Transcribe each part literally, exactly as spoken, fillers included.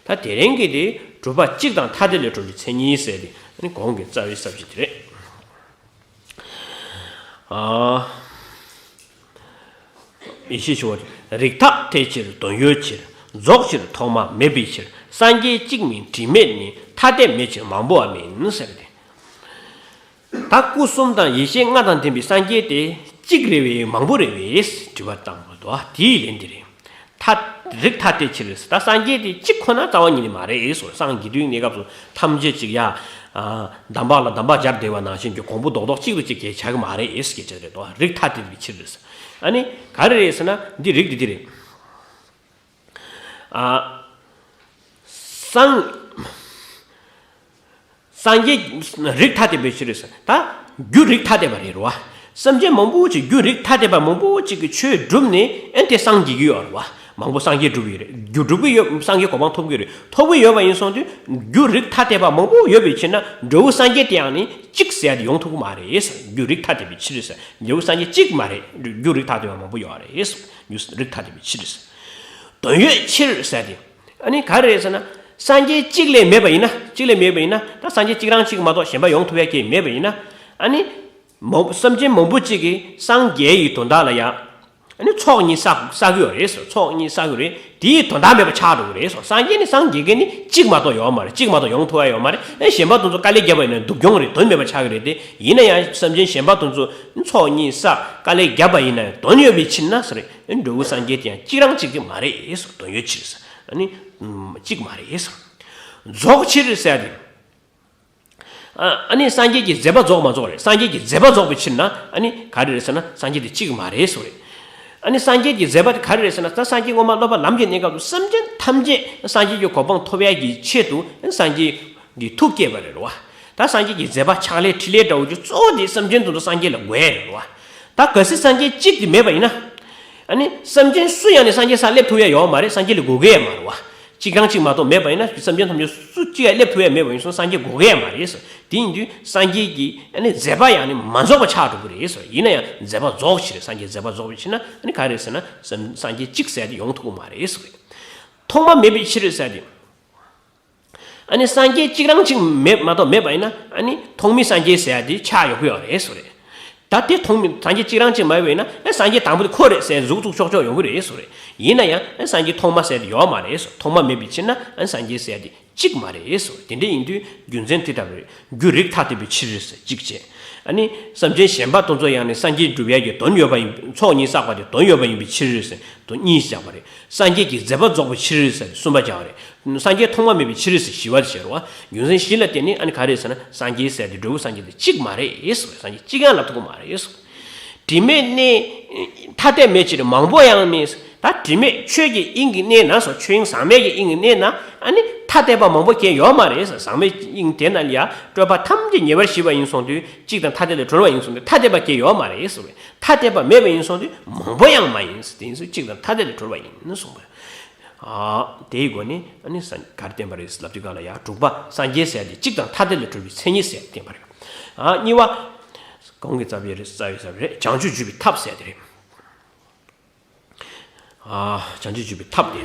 ད་དེ་རིང་གི་དེ་གྲུབ་པ་གཅིག་དང་ཐ་དད་ལས་གྲུབ་པའི་མཚན་ཉིད་ཟེར་དེ་ཨ་ནི་གོང་གི་རྩ་བའི་ས་བཅད་དེ་རེད། ཨ། ཡེ་ཤེས་ཆེན་པོ་རིགས་ཐ་དད་ཕྱིར་དོན་ཡོད་ཕྱིར་རྫོགས་ཕྱིར་ཐོག་མ་མེད་པའི་ཕྱིར་སངས་རྒྱས་གཅིག་མིན་དྲི་མེད་ནི་ཐ་དད་མེད་ཕྱིར་མང་པོ་བ་མིན་ཟེར་ཏེ། ད་སྐུ་གསུམ་དང་ཡེ་ཤེས་ལྔ་དང་ལྡན་པའི་སངས་རྒྱས་དེ་གཅིག་རེད་བས་མང་པོ་རེད་བས་དྲི་བ་བཏང་བ་དོ། དེའི་ལན་འདི་རེད། ཐ། རིགས་ཐ་དད་ཕྱིར་ཟེར། ད་སངས་རྒྱས་དེ་གཅིག་ཁོ་ན་རྩ་བ་ཉིད་ནས་མ་རེད་ཟེར། སངས་རྒྱས་དུས་གནས་སྐབས་སུ་ཐམས་ཅད་གཅིག་ཡ། ཨ། འདམ་བག་ལ་འདམ་བག་སྦྱར་བསྡད་པ་ནང་བཞིན་གྱི་གོང་བུ་རྡོག་རྡོག་གཅིག་ཏུ་གཅིག་གིས་བྱ་གི་མ་རེད་ཟེར་གྱི་ཆེད་རེད་དོ། རིགས་ཐ་དད་པའི་ཕྱིར་ཟེར། ཨ་ནི་ག་རེ་རེད་ཟེར་ན་འདི་རིགས་འདི་འདི་རེད། ཨ། སངས། སངས་རྒྱས་རིགས་ཐ་དད་པའི་ཕྱིར་ཟེར། ད་རྒྱུ་རིགས་ཐ་དད་པ་རེད་རོ། སེམས་ཅན་མང་པོ་ཅིག་རྒྱུ་རིགས་ཐ་དད་པ་མང་པོ་ཅིག་གིས་ཆོས་བསྒྲུབས་ནས་ཨེ་དེ་སངས་རྒྱས་ཀྱི་ཡོད་རེད་བ། མང་པོ་སངས་རྒྱས་འགྲུབ་ཀྱི་རེད། རྒྱུ་འགྲུབ་ཀྱི་ཡོད། སངས་རྒྱས་གོ་འཕང་ཐོབ་ཀྱི་རེད། ཐོབ་ཀྱི་ཡོད་པ་ཡིན་སོང་དུས་རྒྱུ་རིགས་ཐ་དད་པ་མང་པོ་ཡོད་པའི་ཕྱིར་ན་འབྲས་བུ་སངས་རྒྱས་དེ་ཡང་ནི་གཅིག་ཟེར་ཡ་དེ་ཡོང་ཐུབ་ཀྱི་མ་རེད་ཟེར། རྒྱུ་རིགས་ཐ་དད་པའི་ཕྱིར་ཟེར། འབྲས་བུ་སངས་རྒྱས་གཅིག་མ་རེད། རྒྱུ་རིགས་ཐ་དད་པ་མང་པོ་ཡོད་རེད་ཟེར། རྒྱུ་རིགས་ཐ་དད་པའི་ཕྱིར་ཟེར། དོན་ཡོད་ཕྱིར་ཟེར་ཏེ། ཨ་ནི་ག་རེ་རེད་ཟེར་ན། སངས་རྒྱས་གཅིག་ལས་མེད་པ་ཡིན་ན། གཅིག་ལས་མེད་པ་ཡིན་ན་ད་སངས་རྒྱས་གཅིག་རང་གཅིག་མ་གཏོགས་གཞན་པ་ཡོང་ཐུབ་ཡ་གཅིག་མེད་པ་ཡིན་ན། ཨ་ནི། མང་། སེམས་ཅན་མང་པོ་གཅིག་གིས་སངས་རྒྱས་ཡི་དོན་དག་ལ་ཡ། ཨ་ནི་ཚོགས་གཉིས་བསགས་བསགས་ཀྱི་ཡོད་རེད་ཟེར། ཚོགས་གཉིས་བསགས་ཀྱི་རེད། དེའི་དོན་དག་མེད་པ་ཆགས་འགྲོ་གི་རེད་ཟེར། སངས་རྒྱས་ནི་སངས་རྒྱས་མཁན་ནི་གཅིག་མ་གཏོགས་ཡོད་མ་རེད། གཅིག་མ་གཏོགས་ཡོང་ཐུབ་ཡ་ཡོད་མ་རེད། ཨ་གཞན་པ་དེ་ཚོ་དཀའ་ལས་བརྒྱབ་པ་ཡིན་ན་སྡུག་གྱོང་རེད། དོན་མེད་པ་ཆགས་ཀྱི་རེད་དེ། ཡིན་ན་ཡང་སེམས་ཅན་གཞན་པ་དེ་ཚོ་ཚོགས་གཉིས་བསགས་དཀའ་ལས་བརྒྱབ་པ་ཡིན་ན་ཡང་དོན་ཡོད་པའི་ཕྱིར་ན་ཟེར། འབྲས་བུ་སངས་རྒྱས་དེ་ཡང་གཅིག་རང་གཅིག་གི་མ་རེད་ཟེར། དོན་ཡོད་ཕྱིར་ཟེར། ཨ་ནི། གཅིག་མ་རེད་ཟེར། རྫོགས་ཕྱིར་ཟེར་ཏེ། ཨ་ནི་སངས་རྒྱས་ཀྱི་མཛད་པ་རྫོགས་མ་རྫོགས་རེད། སངས་རྒྱས་ཀྱི་མཛད་པ་རྫོགས་པའི་ཕྱིར་ན་ཨ་ནི་ག་རེ་རེད་ཟེར་ན་སངས་རྒྱས་དེ་གཅིག་མ་རེད་ཟེར་རེད། ཨ་ནི་སངས་རྒྱས་ཀྱི་མཛད་པ་དེ་ག་རེ་རེད་ཟེར་ན་ད་སངས་རྒྱས་སྔོན་མ་སློབ་པ་ལམ་གྱི་གནས་སྐབས་སུ་སེམས་ཅན་ཐམས་ཅད་སངས་རྒྱས་ཀྱི་གོ་འཕང་ཐོབ་ཡ་གི་ཆེད་དུ་སངས་རྒྱས་ཀྱི་ཐུགས་བསྐྱེད་པ་རེད་རོ། ད་སངས་རྒྱས་ཀྱི་མཛད་པ་ཕྱག་ལས་འཕྲིན་ལས་འདྲ་བོ་ཅིག་གཙོ་བོ་དེ་སེམས་ཅན་དེ་ཚོ་སངས་རྒྱས་ལ་འགོད་ཡ་རེད་རོ། ད་གལ་སྲིད་སངས་རྒྱས་གཅིག་དེ་མེད་པ་ཡིན་ན། ཨ་ནི་སེམས་ཅན་སུ་ཡང་ནི་སངས་རྒྱས་སར་སླེབས་ཐུབ་ཡ་ཡོད་མ་རེད། སངས་རྒྱས་ལ་འགོད་གི་ཡ་མ་རེད་བ། གཅིག་རང་གཅིག་མ་གཏོགས་མེད་པ་ཡིན་ན་སེམས་ཅན་ཐམས་ཅད་སུ་གཅིག་ཡང་སླེབས་ཐུབ་ཡ་མེད་པ་ཡིན་སོང་སངས་རྒྱས་འགོད་གི་ཡ་མ་རེད་ཟེར། དེ་ཡིན་དུས་སངས་རྒྱས་ཀྱི་ཨ་ནི་མཛད་པ་ཡང་ནི་མ་རྫོགས་པ་ཆགས་འགྲོ་གི་རེད་ཟེར། ཡིན་ན་ཡང་མཛད་པ་རྫོགས་ཕྱིར། སངས་རྒྱས་མཛད་པ་རྫོགས་པའི་ཕྱིར་ན་ཨ་ནི་ག་རེ་ཟེར་ན་སངས་རྒྱས་གཅིག་ཟེར་ཡ་དེ་ཡོང་ཐུབ་ཀྱི་མ་རེད་ཟེར། ཐོག་མ་མེད་པའི་ཕྱིར་ཟེར་ཏེ། ཨ་ནི་སངས་རྒྱས་གཅིག་རང་གཅིག་མེད་མ་གཏོགས་མེད་པ་ཡིན་ན་ཨ་ནི་ཐོག་མའི་སངས་རྒྱས་ཟེར་ཡ་དེ་ཆགས་ཡོང་གི་ཡོད་རེད་ཟེར་རེད། ད་དེ་ཐོག་མའི་སངས་རྒྱས་གཅིག་རང་གཅིག་མ་ཡོད་པ་ཡིན་ན་ཨ་སངས་རྒྱས་དང་པོ་དེ་ཁོ་རེད་ཟེར་ཟུག་ཚུགས་ཆོག་ཆོག་ཡོང་གི་རེད་ཟེར་རེད། ཡིན་ན་ཡང་ཨ་སངས་རྒྱས་ཐོག་མ་ཟེར་དེ་ཡོད་མ་རེད་ཟེར། ཐོག་མ་མེད་པའི་ཕྱིར་ན་ཨ་སངས་རྒྱས་ཟེར་དེ་གཅིག་མ་རེད་ཟེར། དེ་འདྲ་ཡིན་དུས་རྒྱུ་མཚན་དེ་ལྟ་བུ་རེད། རྒྱུ་རིགས་ཐ་དད་པའི་ཕྱིར་ཟེར་གཅིག་བྱས། ཨ་ནི་སེམས་ཅན་གཞན་པ་དེ་ཚོ་ཡང་ནི་སངས་རྒྱས་འགྲུབ་ཡས་ཀྱི་དོན་ཡོད་པ་ཡིན། ཚོགས་གཉིས་བསགས་པ་དེ་དོན་ཡོད་པ་ཡིན་པའི་ཕྱིར་ཟེར་དོན་གཉིས་བཞག་པ་རེད། སངས་རྒྱས་ཀྱི་མཛད་པ་རྫོགས་པའི་ཕྱིར་ཟེར་གསུམ་པ་བྱ་བ་རེད། སངས་རྒྱས་ཐོག་མ་མེད་པའི་ཕྱིར་ཟེར་བཞི་པ་དེ་བྱ་བ། རྒྱུ་མཚན་བཞི་ལ་བརྟེན་ནས་ཨ་ནི་ག་རེ་ཟེར་ན་སངས་རྒྱས་ཟེར་དེ་འབྲས་བུ་སངས་རྒྱས་དེ་གཅིག་མ་རེད་ཟེར། སངས་རྒྱས་གཅིག་ཡང་ལབ་ཐུབ་ཀྱི་མ་རེད་ཟེར། དྲི་མེད་ནི་ཐ་དད་མེད་ཕྱིར་མང་པོ་ཡང་མིན། ད་དྲི་མེད་ཆོས་ཀྱི་དབྱིངས་ཀྱི་གནས་ན་སོ། ཆོས་དབྱིངས་ཟག་མེད་ཀྱི་དབྱིངས་ཀྱི་གནས་ན་ཨ་ནི་ཐ་དད་པ་མང་པོ་གང་ཡོད་མ་རེད་ཟེར། ཟག་མེད་དབྱིངས་དེ་ན་ལ་ཡ་སྤྲོས་པ་ཐམས་ཅད་ཉེ་བར་ཞི་བ་ཡིན་སོང་དུས་གཅིག་དང་ཐ་དད་ལས་གྲོལ་བ་ཡིན་སོང་དུས་ཐ་དད་པ་གང་ཡོད་མ་རེད་ཟེར་བས། ཐ་དད་པ་མེད་པ་ཡིན་སོང་དུས་མང་པོ་ཡང་མ་ཡིན་ཟེར། དེ་ཡིན་ཙང་གཅིག་དང་ཐ་དད་ལས་གྲོལ་བ་ཡིན་གསུངས་པས། ཨ། དེའི་སྒོ་ནས་ཨ་ནི་སངས་ག་རེ་བསྟན་པ་རེད་ལབ་དུས་ག་ལ་ཡ་དྲུག་པ་སངས་རྒྱས་ཟེར་ཡ་དེ་གཅིག་དང་ཐ་དད་ལས་གྲོལ་བའི་མཚན་ཉིད་ཟེར་ཡ་བསྟན་པ་རེད། ཨ། གཉིས་པ། གོང་གི་རྩ་བའི་རེད། རྩ་བའི་ས་རེད། བྱང་ཆུབ་འཇུག་པའི་ཐབས་ཟེར་ཡ་དེ་རེད། ཨ། བྱང་ཆུབ་འཇུག་པའི་ཐབས་དེ།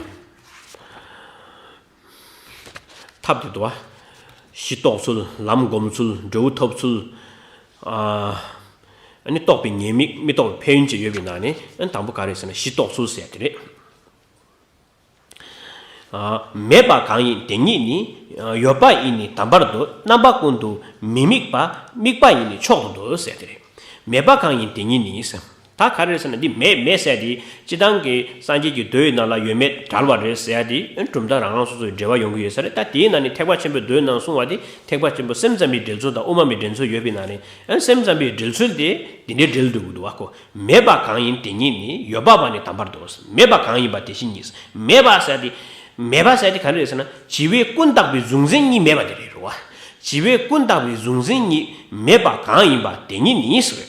ཐབས་དེ་འདུག་བ། གཞི་རྟོགས་ཚུལ། ལམ་སྒོམ་ཚུལ། འབྲས་བུ་ཐོབ་ཚུལ། ཨ། ཨ་ནི་རྟོགས་པའི་ཉེས་དམིགས་མི་རྟོགས་པའི་ཕན་ཡོན་བཅས་ཡོད་པའི་ནང་ནས་ཨ་ནི་དང་པོ་ག་རེ་ཟེར་ན་གཞི་རྟོགས་ཚུལ་ཟེར་ཡ་དེ་རེད། ཨ། མེད་པ་གང་ཡིན་དེ་ཉིད་ནི། ཡོད་པ་ཡིས་ནི་དམ་པར་འདོད། རྣམ་པ་ཀུན་ཏུ་མི་དམིགས་པ། དམིགས་པ་ཡིས་ནི་མཆོག་ཏུ་འདོད་ཟེར་དེ་རེད། མེད་པ་གང་ཡིན་དེ་ཉིད་ནི་ཟེར། ད་ག་རེ་ཟེར་ན་འདི་མེད་མེད་ཟེར་ཡ་དེ་སྤྱིར་བཏང་གི་སངས་རྒྱས་ཀྱི་མདོའི་ནང་ལ་ཡོད་མེད་བྲལ་བ་རེད་ཟེར་ཡ་དེ་གྲུབ་མཐའ་རང་རང་སོ་སོའི་འགྲེལ་པ་ཡོང་གི་ཡོད་ས་རེད། ད་དེའི་ནང་ནས་ཐེག་པ་ཆེན་པོའི་མདོའི་ནང་གསུངས་པ་དེ་ཐེག་པ་ཆེན་པོ་སེམས་ཙམ་པའི་འགྲེལ་ཚུལ་དང་དབུ་མ་པའི་འགྲེལ་ཚུལ་ཡོད་པའི་ནང་ནས་སེམས་ཙམ་པའི་འགྲེལ་ཚུལ་དེ་འདི་འདྲའི་འགྲེལ་འདུག་འདུག་བ་ཁོ། མེད་པ་གང་ཡིན་དེ་ཉིད་ནི། ཡོད་པ་བ་ནི་དམ་པར་འདོད། མེད་པ་གང་ཡིན་པ་དེ་བཞིན་ཉིད། མེད་པ་ཟེར་དེ། མེད་པ་ཟེར་དེ་ག་རེ་རེད་ཟེར་ན་བྱིས་པས་ཀུན་བཏགས་པའི་གཟུང་འཛིན་གཉིས་མེད་པ་དེ་རེད་རོ། བྱིས་པས་ཀུན་བཏགས་པའི་གཟུང་འཛིན་གཉིས་མེད་པ་གང་ཡིན་པ་དེ་ཉིད་ནི་ཟེར།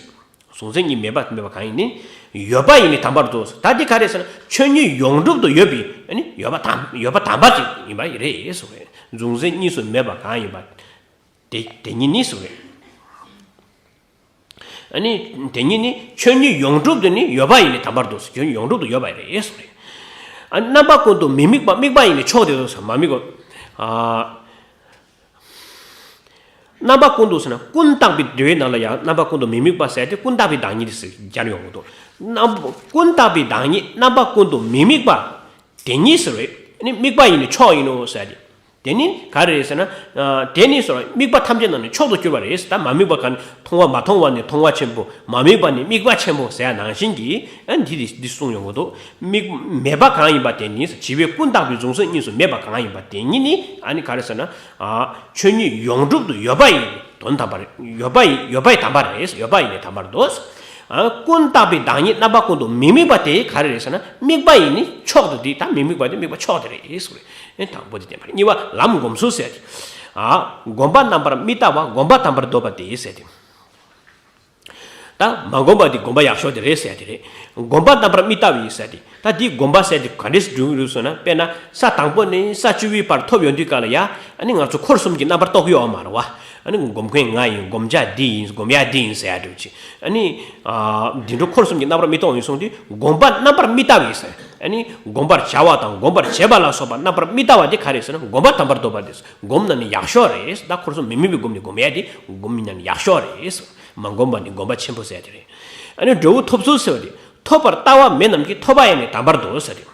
གཟུང་འཛིན་གཉིས་མེད་པ་མེད་པ་གང་ཡིན་ནི། ཡོད་པ་ཡིས་ནི་དམ་པར་འདོད། ད་དེ་ག་རེ་ཟེར་ན་ཆོས་ཉིད་ཡོངས་གྲུབ་ཏུ་ཡོད་པའི་ཨ་ནི་ཡོད་པ་དམ་ཡོད་པ་དམ་པ་ཅིག་ཡིན་པ་རེད་ཟེར་བས། གཟུང་འཛིན་གཉིས་སུ་མེད་པ་གང་ཡིན་པ་དེ་དེ་ཉིད་ནི་ཟེར་བས། ཨ་ནི་དེ་ཉིད་ནི་ཆོས་ཉིད་ཡོངས་གྲུབ་ཏུ་ནི་ཡོད་པ་ཡིས་ནི་དམ་པར་འདོད་ཟེར། ཆོས་ཉིད་ཡོངས་གྲུབ་ཏུ་ཡོད་པ་རེད་ཟེར་རེད། ཨ། རྣམ་པ་ཀུན་ཏུ་མི་དམིགས་པ། དམིགས་པ་ཡིས་ནི་མཆོག་ཏུ་ཟེར། མ་དམིགས་པ། ཨ། རྣམ་པ་ཀུན་ཏུ་ཟེར་ན་ཀུན་བརྟགས་པའི་འགྲེལ་བའི་ནང་ལ་ཡང་རྣམ་པ་ཀུན་ཏུ་མི་དམིགས་པ་ཟེར་ཏེ་ཀུན་བརྟགས་པའི་བདག་ཉིད་ཟེར་སྦྱར་ཡོང་གི་འདུག་རྣམ་ཀུན་བརྟགས་པའི་བདག་ཉིད་རྣམ་པ་ཀུན་ཏུ་མི་དམིགས་པ་དེ་ཉིད་ཟེར་བས་ནི་དམིགས་པ་ཡིས་ནི་མཆོག་ཡིན་ནོ་ཟེར་ཏེ། དེ་ནི་ག་རེ་རེད་ཟེར་ན། ཨ། དེ་ནི་ཟེར་བ་དམིགས་པ་ཐམས་ཅད་རྣམས་ནི་མཆོག་ཏུ་གྱུར་པ་རེད། ད་མ་དམིགས་པ་གང་ནི་མཐོང་བ། མ་མཐོང་བ་ནི་མཐོང་བ་ཆེན་པོ། མ་དམིགས་པ་ནི་དམིགས་པ་ཆེན་པོ་ཟེར་ཡ་ནང་བཞིན་གྱི། ཨ། འདི་འདི་འདི་གསུངས་ཡོང་གི་འདུག་མིག་མེད་པ་གང་ཡིན་པ་དེ་ཉིད་ཟེར། བྱིས་པའི་ཀུན་བརྟགས་པའི་གཟུང་ས་གཉིས་སུ་མེད་པ་གང་ཡིན་པ་དེ་ཉིད་ནི། ཨ་ནི་ག་རེ་ཟེར་ན། ཨ། ཆོས་ཉིད་ཡོངས་གྲུབ་ཏུ་ཡོད་པ་ཡི་དོན་དམ་པར། ཡོད་པ་ཡི། ཡོད་པ་ཡི་དམ་པ་རེད། ཡོད་པ་ཡི་ནི་དམ་པར་འདོད། ཨ། ཀུན་བརྟགས་པའི་བདག་ཉིད་རྣམ་པ་ཀུན་ཏུ་མི་དམིགས་པ་དེ་ག་རེ་རེད་ཟེར་ན། དམིགས་པ་ཡིས་ནི་མཆོག་ཏུ། དེ་ད་མི་དམིགས་པ་དེ་དམིགས་པ་མཆོག་དེ་རེད་ཟེར། ཨེ། དང་པོ་དེ་བསྟན་པ་རེད། གཉིས་པ་ལམ་སྒོམ་ཚུལ་ཟེར་ཏེ། ཨ། སྒོམ་པ་རྣམ་པར་མི་ལྟ་བ་སྒོམ་པ་དམ་པར་འདོད་པ་དེ་ཟེར་ཏེ། ད་མ་བསྒོམས་པ་དེ་སྒོམ་པ་ཡག་ཤོས་དེ་རེད་ཟེར་དེ་རེད། སྒོམ་པ་རྣམ་པར་མི་ལྟ་བའི་ཟེར་དེ། ད་དེའི་སྒོམ་པ་ཟེར་དེ་ག་འདྲས་སྒྲུབ་རུ་སོང་ན། དཔེར་ན་ས་དང་པོ་ནས་ས་བཅུ་པའི་བར་ཐོབ་ཡོང་དུས་ག་ལ་ཡ། ཨ་ནི་ང་ཚོ་འཁོར་གསུམ་གྱི་རྣམ་པར་རྟོག་གི་ཡོད་མ་རེད་བ། ཨ་ནི་སྒོམ་མཁན་ང་ཡིན། སྒོམ་བྱ་འདི་ཡིན། སྒོམ་ཡ་འདི་ཡིན་ཟེར་ཡ་འགྲོ་ཅིག་ཨ་ནི། ཨ། འདི་འདྲ་འཁོར་གསུམ་གྱི་རྣམ་པར་མི་རྟོག་ཡིན་སོང་དུས་སྒོམ་པ་རྣམ་པར་མི་ལྟ་བའི་ཟེར། ཨ་ནི་སྒོམ་པར་བྱ་བ་དང་སྒོམ་པར་བྱེད་པ་ལ་སོགས་པ་རྣམ་པར་མི་ལྟ་བ་དེ་ག་རེ་ཟེར་ན། སྒོམ་པ་དམ་པར་འདོད་པ་དེ། སྒོམ་ན་ནི་ཡག་ཤོས་རེད། ད་འཁོར་གསུམ་མི་དམིགས་པའི་སྒོམ་ནི་སྒོམ་ཡ་དེ་སྒོམ་ཡིན་ན་ནི་ཡག་ཤོས་རེད། མ་བསྒོམས་པ་ནི་སྒོམ་པ་ཆེན་པོ་ཟེར་དེ་རེད། ཨ་ནི་འབྲས་བུ་ཐོབ་ཚུལ་ཟེར་བ་དེ། ཐོབ་པར་ལྟ་བ་མེད་རྣམས་ཀྱིས་ཐོབ་པ་ཡང་ནི་དམ་པར་འདོད་ཟེར་དེ།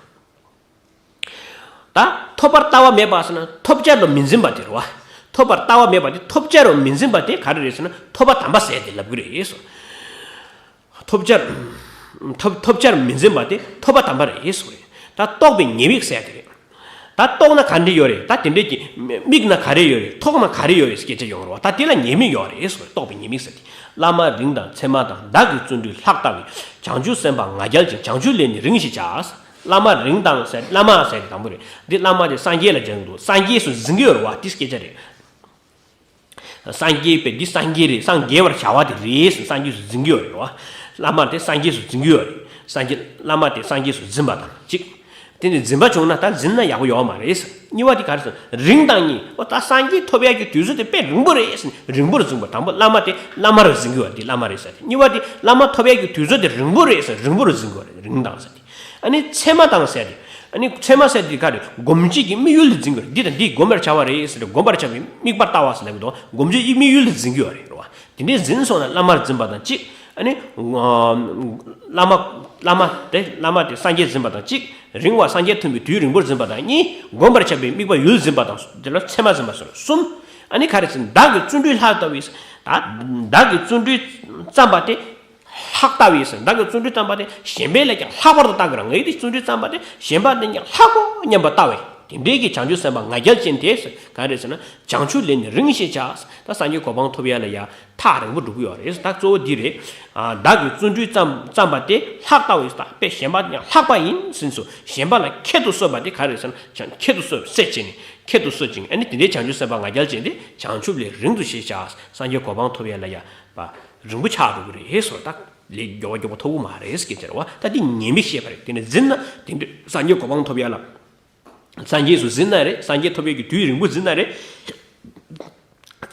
ད་ཐོབ་པར་ལྟ་བ་མེད་པ་ཟེར་ན་ཐོབ་བྱ་རུ་མི་འཛིན་པ་དེ་རེད་བ། ཐོབ་པར་ལྟ་བ་མེད་པ་དེ་ཐོབ་བྱ་རུ་མི་འཛིན་པ་དེ་ག་རེ་རེད་ཟེར་ན་ཐོབ་པ་དམ་པ་ཟེར་དེ་ལབ་ཀྱི་རེད། ཐོབ་བྱར། ཐོབ་ཐོབ་བྱར་མི་འཛིན་པ་དེ་ཐོབ་པ་དམ་པ་རེད་ཟེར་བ་རེད། ད་རྟོགས་པའི་ཉེས་དམིགས་ཟེར་དེ་རེད། ད་རྟོགས་ན་ག་འདྲ་ཡོད་རེད། ད་དེ་འདྲས་ཀྱི་དམིགས་ན་ག་རེ་ཡོད་རེད། ཐོགས་ན་ག་རེ་ཡོད་རེད་ཟེར་སྐད་ཆ་ཡོང་རེད་བ། ད་དེ་ལ་ཉེས་དམིགས་ཡོད་རེད་ཟེར་བ་རེད། རྟོགས་པའི་ཉེས་དམིགས་ཟེར་དེ། བླ་མ་རིང་དང་མཚན་མ་དང་། བདག་གི་བརྩོན་འགྲུས་ལྷག་ལྟ་བའི། བྱང་ཆུབ་སེམས་དཔའ་ང་རྒྱལ་ཅན། བྱང་ཆུབ་ལས་ནི་རིང་ཞེས་བྱ། བླ་མ་རིང་དང་ཟེར། བླ་མ་ཟེར་དེ་དང་པོ་རེད། འདི་བླ་མ་དེ་སངས་རྒྱས་ལ་སྦྱར་གྱི་འདུག་སངས་རྒྱས་སུ་འཛིན་གྱི་ཡོད་རེད་བ། དེ་སྐད་ཆ་རེད། སངས་རྒྱས་པས་འདི་སངས་རྒྱས་རེད། སངས་རྒྱས་པར་བྱ་བ་དེ་རེད་ཟེར། སངས་རྒྱས་སུ་འཛིན་གྱི་ཡོད་རེད་བ། བླ་མ་དེ་སངས་རྒྱས་སུ་འཛིན་གྱི་ཡོད་རེད། སངས་རྒྱས། བླ་མ་དེ་སངས་རྒྱས་སུ་འཛིན་པ་དང་གཅིག་དེ་ནི་འཛིན་པ་བྱུང་ན་ད་འཛིན་ན་ཡག་པོ་ཡོད་མ་རེད་ཟེར། གཉིས་པ་དེ་ག་རེ་ཟེར། རིང་དང་གཉིས། འོ་ད་སངས་རྒྱས་ཐོབ་ཡག་གི་དུས་ཚོད་དེ་དཔེ་རིང་པོ་རེད་ཟེར། རིང་པོར་འཛིན་པ། དང་པོ་བླ་མ་དེ་བླ་མར་འཛིན་གྱི་ཡོད་རེད། བླ་མ་རེད་ཟེར་དེ། གཉིས་པ་དེ་བླ་མ་ཐོབ་ཡག་གི་དུས་ཚོད་དེ་རིང་པོ་རེད་ཟེར། རིང་པོར་འཛིན་གྱི་ཡོད་རེད། རིང་དང་ཟེར་དེ། ཨ་ནི་མཚན་མ་དང་ཟེར་ཏེ། ཨ་ནི་མཚན་མ་ཟེར་དེ་ག་རེ། སྒོམ་བྱེད་ཀྱི་དམིགས་ཡུལ་ལ་འཛིན་དགོས་རེད། འདི་དང་འདི་སྒོམ་པར་བྱ་བ་རེད་ཟེར་ཏེ་སྒོམ་པར་བྱ་བའི་དམིགས་པ་ལྟ་བ་ཟེར་ལབ་ཀྱི་འདུག་སྒོམ་བྱེད་ཀྱི་དམིགས་ཡུལ་ལ་འཛིན་གྱི་ཡོད་རེད། རེད་བ། དེ་འདྲའི་འཛིན་སོང་ན་བླ་མར་འཛིན་པ་དང་གཅིག་ཨ་ནི། ཨ། བླ་མ། བླ་མ་དེ། བླ་མ་དེ་སངས་རྒྱས་འཛིན་པ་དང་གཅིག་རིང་བ་སངས་རྒྱས་ཐོན་པའི་དུས་རིང་པོར་འཛིན་པ་དང་གཉིས། སྒོམ་པར་བྱ་བའི་དམིགས་པ་ཡུལ་འཛིན་པ་དང་། དེ་ལ་མཚན་མ་འཛིན་པ་ཟེར། གསུམ། ཨ་ནི་ག་རེ་ཟེར། བདག་གི་བརྩོན་འགྲུས་ལྷག་ལྟ་བུའི། ད་བདག་གི་བརྩོན་འགྲུས་བརྩམས་པ་དེ། ལྷག་ལྟ་བུའི་ཟེར། བདག་གི་བརྩོན་འགྲུས་བརྩམས་པ་དེ་གཞན་པའི་ལས་ཀྱང་ལྷག་པར་དུ་ལྟ་དགོས་ར། ངའི་དེ་བརྩོན་འགྲུས་བརྩམས་པ་དེ་གཞན་པ་དེ་ཀྱང་ལྷག་གོ་སྙམ་པ་ལྟ་བས། དེ་འདྲའི་གི་བྱང་ཆུབ་སེམས་དཔའ་ང་རྒྱལ་ཅན་དེ་ཟེར་ག་རེ་ཟེར་ན། བྱང་ཆུབ་ལས་ནི་རིང་ཞེས་བྱ། ད་སངས་རྒྱས་གོ་འཕང་ཐོབ་ཡ་ལ་ཡ་ཐག་རིང་པོ་འགྲོ་གི་ཡོད་རེད། ད་གཙོ་བོ་འདི་རེད། ཨ། བདག་གི་བརྩོན་འགྲུས་བརྩམས་བརྩམས་པ་དེ་ལྷག་ལྟ་བས། ད་དཔེ་གཞན་པ་ཀྱང་ལྷག་པ་ཡིན་ཟེར་སོ། གཞན་པ་ལ་ཁྱད་དུ་གསོད་པ་དེ་ག་རེ་ཟེར་ན། ཁྱད་དུ་གསོད་བསད་བྱས་ནས་ཁྱད་དུ་གསོད་ཅིང་། ཨ་ནི་དེ་འདྲའི་བྱང་ཆུབ་སེམས་དཔའ་ང་རྒྱལ་ཅན་དེ་བྱང་ཆུབ་ལས་རིང་དུ་ཞེས་བྱ། སངས་རྒྱས་གོ་འཕང་ཐོབ་ཡ་ལ་ཡ། པ། རིང་པོ་ཆགས་འགྲོ་གི་རེད་ཟེར། ད་ལས་མགྱོགས་པ་མགྱོགས་པ་ཐོབ་ཀྱི་མ་རེད་ཟེར་གྱི་ཟེར་བ། ད་འདི་ཉེས་དམིགས་བཤད་པ་རེད། དེ་ནས་འཛིན་ན་དེ་འདྲ་སངས་རྒྱས་གོ་འཕང་ཐོབ་ཡ་ལ། སངས་རྒྱས་སུ་འཛིན་ན་རེད། སངས་རྒྱས་ཐོབ་ཡ་གི་དུས་རིང་པོ་འཛིན་ན་རེད།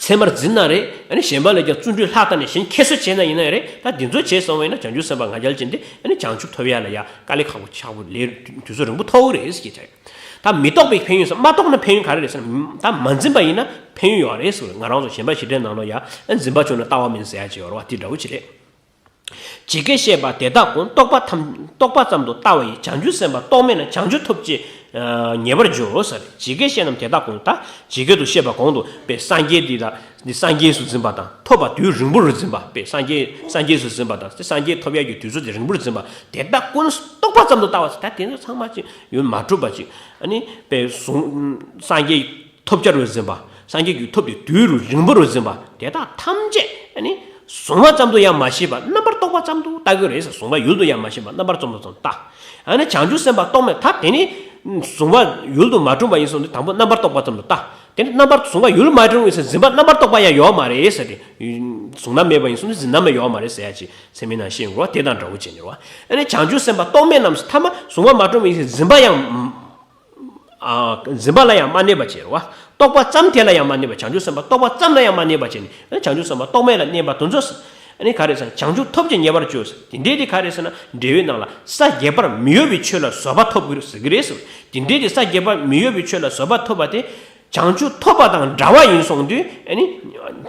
མཚན་མར་འཛིན་ན་རེད། ཨ་ནི་གཞན་པ་ལ་ཀྱང་བརྩོན་འགྲུས་ལྷག་ལྟ་ནས་གཞན་ཁྱད་གསོད་བྱས་ན་ཡིན་ན་རེད། ད་འདི་ཚོ་བྱས་སོང་བས་ན་བྱང་ཆུབ་སེམས་དཔའ་ང་རྒྱལ་ཅན་དེ་ཨ་ནི་བྱང་ཆུབ་ཐོབ་ཡ་ལ་ཡ་དཀའ་ལས་ཁག་པོ་ཆགས་པོ་ལས་དུས་ཚོད་རིང་པོ་ཐོབ་ཀྱི་རེད་ཟེར་གྱི་ཟེར། ད་མི་རྟོག་པའི་ཕན་ཡོན་ཟེར། མ་རྟོགས་ན་ཕན་ཡོན་ག་རེ་རེད་ཟེར་ན། ད་མ་འཛིན་པ་ཡིན་ན་ཕན་ཡོན་ཡོད་རེད་ཟེར། ང་རང་ཚོ་ཞེན་པ་བཞི་ལྡན་ནང་ལོགས་ཡ་ཨ་འཛིན་པ་བྱུང་ན་ལྟ་བ་མིན་ཟེར་ཡ་ཅིག་ཡོད་རེད་བ། དེ་འདྲ་བོ་ཅིག་རེད། ཇི་སྐད་བཤད་པ་དེ་དག་ཀུན། རྟོག་པ་ཐམས། རྟོག་པ་ཙམ་དུ་ལྟ་བ་ཡིས། བྱང་ཆུབ་སེམས་དཔའ་རྟོག་མེད་ན། བྱང་ཆུབ་ཐོབ་ཅེས་ཉེས་པར་འགྱུར་ཟེར། ཇི་སྐད་བཤད་རྣམས་དེ་དག་ཀུན། ད་ཇི་སྐད་དུ་བཤད་པ་གོང་དུ་དཔེ་སངས་རྒྱས་འདི་དག་འདི་སངས་རྒྱས་སུ་འཛིན་པ་དང་། ཐོབ་པ་དུས་རིང་པོར་འཛིན་པ། དཔེ་སངས་རྒྱས་སངས་རྒྱས་སུ་འཛིན་པ་དང་། དེ་སངས་རྒྱས་ཐོབ་ཡག་གི་དུས་ཚོད་དེ་རིང་པོར་འཛིན་པ། དེ་དག་ཀུན་རྟོག་པ་ཙམ་དུ་ལྟ་བ་ཟེར། ད་དེ་ཚོ་ཚང་མ་ཅིག་ཡུལ་མ་གྲུབ་པ་ཅིག་ཨ་ནི་དཔེ་གཟུང་སངས་རྒྱས་ཐོབ་བྱ་རུ་འཛིན་པ། སངས་རྒྱས་ཀྱི་ཐོབ་པའི་དུས་རུ་རིང་པོ་རུ་འཛིན་པ། དེ་དག་ཐམས་ཅད་ཨ་ནི་གཟུང་བ་ཙམ་དུ་ཡང་མ་ཤེས་པར་རྣམ་པར་རྟོག་པ་ཙམ་དུ་ལྟ་གི་རེད་ཟེར། གཟུང་བ་ཡུལ་དུ་ཡང་མ་ཤེས་པར་རྣམ་པར་ཙམ་དུ་ཙམ་ལྟ། ཨ་ནི་བྱང་ཆུབ་སེམས་དཔའ་རྟོག་མེད། ད་དེ་ནི་གཟུང་བ་ཡུལ་དུ་མ་གྲུབ་པ་ཡིན་སོང་དུས་དང་པོ་རྣམ་པར་རྟོག་པ་ཙམ་དུ་ལྟ། དེ་ནི་རྣམ་པར་གཟུང་བ་ཡུལ་མ་གྲུབ་ཡིན་ཟེར་འཛིན་པ་རྣམ་པར་རྟོག་པ་ཡང་ཡོད་མ་རེད་ཟེར་ཏེ། གཟུང་ན་མེད་པ་ཡིན་སོང་དུས་འཛིན་ན་མེད་ཡོད་མ་རེད་ཟེར་ཡ་ཅིག་ཚད་མའི་ནང་བཤད་ཡོང་རོགས། དེ་དང་འདྲ་བོ་བྱས་ནས་རོགས། ཨ་ནི་བྱང་ཆུབ་སེམས་དཔའ་རྟོག་མེད་རྣམས་སུ་ཐ་མ་གཟུང་བ་མ་གྲུབ་ཡིན་ཟེར་འཛིན་པ་ཡང་། ཨ། འཛིན་པ་ལ་ཡང་མ་གནས་པ་བྱེད་རོ། རྟོག་པ་ཙམ་དེ་ལ་ཡང་མ་གནས་པ། བྱང་ཆུབ་སེམས་དཔའ་རྟོག་པ་ཙམ་ལ་ཡང་མ་གནས་པ་བྱས་ནས་བྱང་ཆུབ་སེམས་དཔའ་རྟོག་མེད་ལ་གནས་པ་དེ་ཚོ། ནི་ག་རེ་ཟེར་ན་བྱང་ཆུབ་ཐོབ་ཅིང་ཉེ་བར་སྤྱོད། དེ་འདྲའི་དེ་ག་རེ་ཟེར་ན་འགྲེལ་བའི་ནང་ལ་ས་བརྒྱད་པར་མི་གཡོ་བའི་ཆོས་ལ་བཟོད་པ་ཐོབ་དགོས་ཟེར་གྱི་རེད་ཟེར། དེ་འདྲའི་དེ་ས་བརྒྱད་པར་མི་གཡོ་བའི་ཆོས་ལ་བཟོད་པ་ཐོབ་པ་དེ། བྱང་ཆུབ་ཐོབ་པ་དང་འདྲ་བ་ཡིན་སོང་དུས་ཨ་ནི།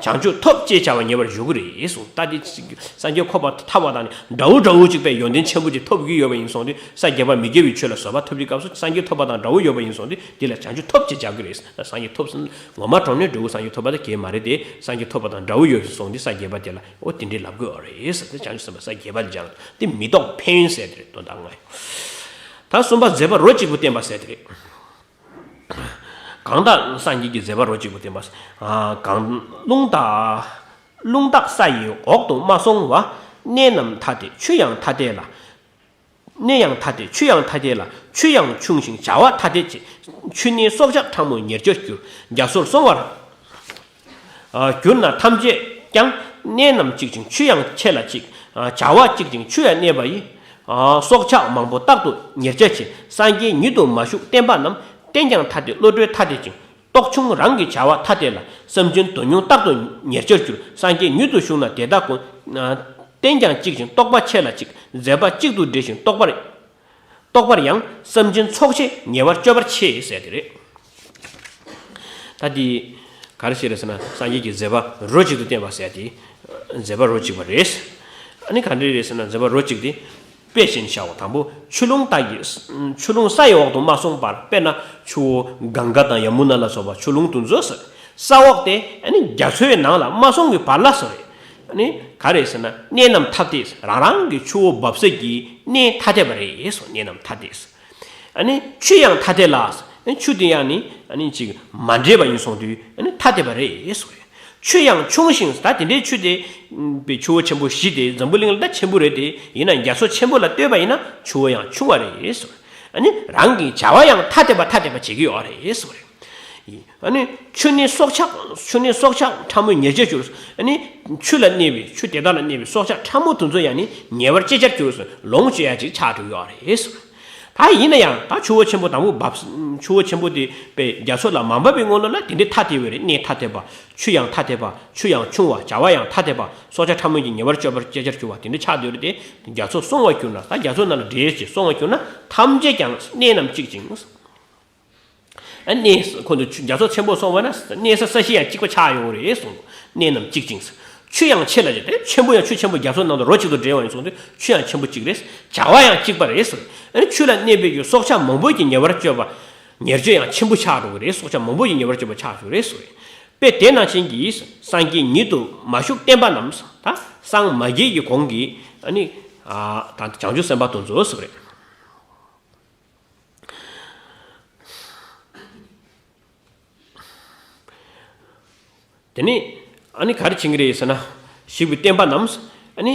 བྱང་ཆུབ་ཐོབ་ཅེས་བྱ་བ་ཉེ་བར་འཇུག་གི་རེད་གསུངས། ད་དེ་སངས་རྒྱས་ཁོ་པ་ཐར་པ་དང་ནི་འདྲ་བོ་འདྲ་བོ་གཅིག་པའི་ཡོན་ཏན་ཆེན་པོ་ཅིག་ཐོབ་ཀྱི་ཡོད་པ་ཡིན་སོང་དུས་ས་བརྒྱད་པ་མི་དགེ་བའི་ཆོས་ལ་བཟོད་པ་ཐོབ་ཀྱི་སྐབས་སུ་སངས་རྒྱས་ཐོབ་པ་དང་འདྲ་བོ་ཡོད་པ་ཡིན་སོང་དུས་དེ་ལ་བྱང་ཆུབ་ཐོབ་ཅེས་བྱ་གི་རེད། ད་སངས་རྒྱས་ཐོབ་ཟིན་ངོ་མ་གྲོང་ནས་འབྲས་བུ་སངས་རྒྱས་ཐོབ་པ་དེ་གས་མ་རེད་དེ། སངས་རྒྱས་ཐོབ་པ་དང་འདྲ་བོ་ཡོད་སོང་དུས་ས་བརྒྱད་པ་དེ་ལ་ཨོ་དེ་འདྲའི་ལབ་དགོས་རེད་ཟེར་ཏེ་བྱང་ཆུབ་སེམས་དཔའ་ས་བརྒྱད་པ་ལ་སྦྱངས་དེ་མི་ལྡོག་ཕན་ཡོན་ཟེར་དེ་རེད། དོན་དག་ལྔ་ཡོད། ད་གསུམ་པ་མཛད་པ་རོ་གཅིག་པུ་བསྟན་པ་ཟེར་དེ་རེད། གང་དག་སངས་རྒྱས་ཀྱི་མཛད་པ་རོ་གཅིག་པུ་བསྟན་པ། གང་རླུང་དག་རླུང་དག་ས་ཡི་འོག་ཏུ་མ་སོང་བ། གནས་རྣམས་ཐ་དད་ཆུ་ཡང་ཐ་དད་ལ། གནས་ཡང་ཐ་དད་ཆུ་ཡང་ཐ་དད་ལ། ཆུ་ཡང་ཆུང་ཞིང་བྱ་བ་ཐ་དད་ཅེས། ཆུ་ནི་སྲོག་ཆགས་ཕྲ་མོ་ཉེར་སྤྱོད་འགྱུར། རྒྱ་མཚོར་སོང་བར་གྱུར་ན་ཐམས་ཅད་ཀྱང་། གནས་རྣམས་གཅིག་ཅིང་ཆུ་ཡང་ཆེ་ལ་གཅིག་བྱ་བ་གཅིག་ཅིང་ཆུ་ཡང་གནས་པ་ཡི། སྲོག་ཆགས་མང་པོ་རྟག་ཏུ་ཉེར་སྤྱོད་ཅེས། སངས་རྒྱས་ཉིད་དུ་མ་བཞུགས་བསྟན་པ་རྣམས། རྟེན་ཀྱང་ཐ་དད་བློ་གྲོས་ཐ་དད་ཅིང་། རྟོག་ཆུང་རང་གི་བྱ་བ་ཐ་དད་ལ། སེམས་ཅན་དོན་ཉུང་རྟག་ཏུ་ཉེར་སྤྱོད་འགྱུར། སངས་རྒྱས་ཉིད་དུ་བཞུགས་ན་དེ་དག་ཀུན། རྟེན་ཀྱང་གཅིག་ཅིང་རྟོགས་པ་ཆེ་ལ་གཅིག་མཛད་པ་གཅིག་ཏུ་འབྲེལ་ཞིང་རྟོགས་པར། རྟོགས་པར་ཡང་སེམས་ཅན་ཚོགས་ཆེ་ཉེ་བར་སྤྱོད་པར་ཆེ་ཟེར་དེ་རེད། ད་འདི་ག་རེ་ཞིག་རེད་ཟེར་ན་སངས་རྒྱས་ཀྱི་མཛད་པ་རོ་གཅིག་ཏུ་བསྟན་པ་ཟེར་དེ། མཛད་པ་རོ་གཅིག་པ་རེད། ཨ་ནི་ག་འདྲ་རེད་ཟེར་ན་མཛད་པ་རོ་གཅིག་དེ། དཔེ་བཞིན་བྱའོ། དང་པོ་ཆུ་ཀླུང་དག་གི། ཆུ་ཀླུང་ས་ཡི་འོག་ཏུ་མ་སོང་བར། དཔེར་ན་ཆུ་བོ་གངྒཱ་དང་ཡ་མུ་ན་ལ་སོགས་པ་ཆུ་ཀླུང་དེ་ཚོ་ཟེར། ས་འོག་དེ་ཨ་ནི་རྒྱ་མཚོའི་ནང་ལ་མ་སོང་གི་བར་ལ་ཟེར། ཨ་ནི་ག་རེ་ཟེར་ན་གནས་རྣམས་ཐ་དད། རང་རང་གི་ཆུ་བོ་འབབ་ས་གི་གནས་ཐ་དད་པ་རེད་ཟེར། གནས་རྣམས་ཐ་དད་ཟེར། ཨ་ནི་ཆུ་ཡང་ཐ་དད་ལ་ཟེར། ཨ་ནི་ཆུ་དེ་ཡང་ནི་ཨ་ནི་ཅིག་མ་འདྲེས་པ་ཡིན་སོང་དུས་ཨ་ནི་ཐ་དད་པ་རེད་ཟེར། ཆུ་ཡང་ཆུང་ཞིང་ད་དེ་འདྲའི་ཆུ་དེ་པའི་ཆུ་བོ་ཆེན་པོ་བཞི་དེ་འཛམ་བུ་གླིང་ལ་ད་ཆེན་པོ་རེད་དེ། ཡིན་ན་རྒྱ་མཚོ་ཆེན་པོ་ལ་ལྟོས་པ་ཡིན་ན་ཆུ་བོ་ཡང་ཆུང་བ་རེད་ཟེར། ཨ་ནི་རང་གི་བྱ་བ་ཡང་ཐ་དད་པ་ཐ་དད་པ་བྱེད་ཀྱི་ཡོད་རེད་ཟེར། ཨ་ནི་ཆུ་ནི་སྲོག་ཆགས་ཆུ་ནི་སྲོག་ཆགས་ཕྲ་མོ་ཉེར་སྤྱོད་འགྱུར། ཨ་ནི་ཆུ་ལ་གནས་པའི་ཆུ་དེ་དག་ལ་གནས་པའི་སྲོག་ཆགས་ཕྲ་མོ་དེ་ཚོ་ཡང་ནི་ཉེ་བར་སྤྱད་བྱར་འགྱུར་ཟེར། ལོངས་སྤྱོད་ཡ་ཅིག་ཆགས་འགྲོ་གི་ཡོད་རེད་ཟེར། ད་ཡིན་ན་ཡང་ད་ཆུ་བོ་ཆེན་པོ་དང་པོ་འབབ། ཆུ་བོ་ཆེན་པོ་དེ་པའི་རྒྱ་མཚོ་ལ་མ་འབབ་པའི་སྔོན་ལ་ལ་དེ་འདྲའི་ཐ་དད་པ་རེད། གནས་ཐ་དད་པ། ཆུ་ཡང་ཐ་དད་པ། ཆུ་ཡང་ཆུང་བ། བྱ་བ་ཡང་ཐ་དད་པ། སྲོག་ཆགས་ཕྲ་མོ་གི་ཉེ་བར་སྤྱོད་པར་སྤྱད་བྱར་འགྱུར་བ་དེ་འདྲ་ཆགས་སྡོད་རེད་དེ། རྒྱ་མཚོ་སོང་བར་གྱུར་ན་ད་རྒྱ་མཚོ་ནང་ལ་འདྲེས་ཀྱིས་སོང་བར་གྱུར་ན་ཐམས་ཅད་ཀྱང་གནས་རྣམས་གཅིག་ཅིང་། ཨ་གནས་ཁོ་ཚོ་ཆུ་རྒྱ་མཚོ་ཆེན་པོ་སོང་བ་ན་གནས་ས་ས་གཞི་ཡང་གཅིག་པ་ཆགས་ཡོང་རེད་གསུངས། གནས་རྣམས་གཅིག་ཅིང་། ཆུ་ཡང་ཆེ་ལ་ཆེ་དེ་ཆེན་པོ་ཡང་ཆུ་ཆེན་པོ་རྒྱ་མཚོ་ནང་དུ་རོ་གཅིག་ཏུ་འདྲེས་པ་ཡིན་སོང་དུས་ཆུ་ཡང་ཆེན་པོ་གཅིག་རེད། བྱ་བ་ཡང་གཅིག་པ་རེད་ཟེར། ཨ་ནི་ཆུ་ལ་གནས་པའི་རྒྱུ་སྲོག་ཆགས་མང་པོ་གི་ཉེ་བར་སྤྱོད་པ། ཉེར་སྤྱོད་ཡང་ཆེན་པོ་ཆགས་འགྲོ་གི་རེད། སྲོག་ཆགས་མང་པོ་གི་ཉེ་བར་སྤྱོད་པ་ཆགས་འགྲོ་གི་རེད་ཟེར། དཔེ་དེ་ནང་བཞིན་གྱིས་སངས་རྒྱས་ཉིད་དུ་མ་བཞུགས་བསྟན་པ་རྣམས་ད་སངས་མ་རྒྱས་ཀྱི་གོང་གི་ཨ་ནི་ད་བྱང་ཆུབ་སེམས་དཔའ་དེ་ཚོ་ཟེར་བ་རེད། དེ་ནི་ཨ་ནི་ག་རེ་བྱེད་ཀྱི་རེད་ཟེར་ན། བཞུགས་པའི་བསྟན་པ་རྣམས་ཨ་ནི་